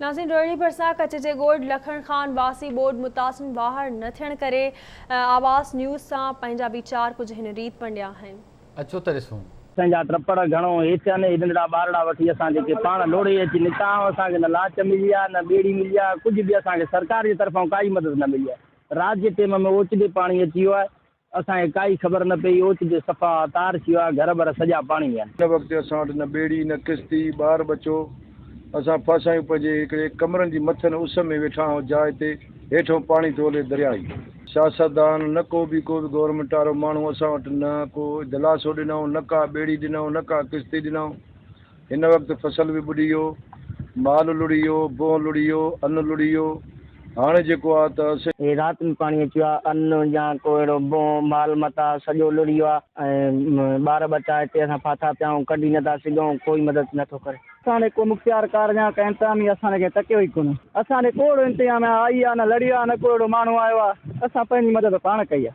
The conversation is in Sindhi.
ناظرين روهڙي ڀرسان ڪڇ جي ڳوٺ لکڻ خان واسي ٻوڏ متاثرن واهر نه ٿيڻ ڪري آواز نيوز سان پنهنجا ويچار ڪجهه هن ريت ونڊيا آهن. اچو ته ڏسون. اسان جا ٽپڙ گهڻو هيٺ آهن، هي ننڍڙا ٻارڙا وٺي اسان جيڪي پاڻ لوڙهي اچي نڪتا آهيون، اسان کي نه لاچ ملي آهي نه ٻيڙي ملي آهي، ڪجهه به اسان کي سرڪار جي طرفان ڪائي مدد نه ملي آهي. رات جي ٽيم ۾ اوچتي پاڻي اچي ويو آهي، اسان کي ڪائي خبر نه پئي، اوچتي صفا تار ٿي ويو آهي، گهر ٻر سڄا پاڻي ۾ آهن. هن وقت اسان وٽ نه ٻيڙي نه ڪشتي، ٻار ٻچو اسان ڦاسايون پنهنجي هڪڙي ڪمرن جي مٿن اس ۾ ويٺا آهيون جاء تي هيٺئون پاڻي ٿو هلي درياهي. سياستدان نه ڪو به ڪو به گورنمينٽ وارو ماڻهو اسان وٽ نه ڪو دلاسو ڏنائون نه ڪا ٻيڙي ڏنائون نه ڪا ڪشتي ڏنائون. هن وقت فصل به ٻڏي ويو، مال لڙهي ويو، بونهه لڙهي ويو، ان لڙهي ويو، هاڻي جيڪو آ ته اسين. هي رات ۾ پاڻي اچي ويو آ، ان يا ڪو اهڙو بونهه، مال متاع سڄو لڙهي ويو آ ۽ ٻار ٻچا هتي اسان ڦاٿا پيا آهيون، ڪڍي نه ٿا سگهون، ڪوئي مدد نه ٿو ڪري. اسان ڏي ڪو مختيار ڪار يا ڪا انتظامي اسان ڏي ڪنهن تڪيو ئي ڪونهي. اسان ڏي ڪو اهڙو انتظام آئي آ نه لڙهي آ نه ڪو اهڙو ماڻهو آيو آ، اسان پنهنجي مدد پاڻ ڪئي آ.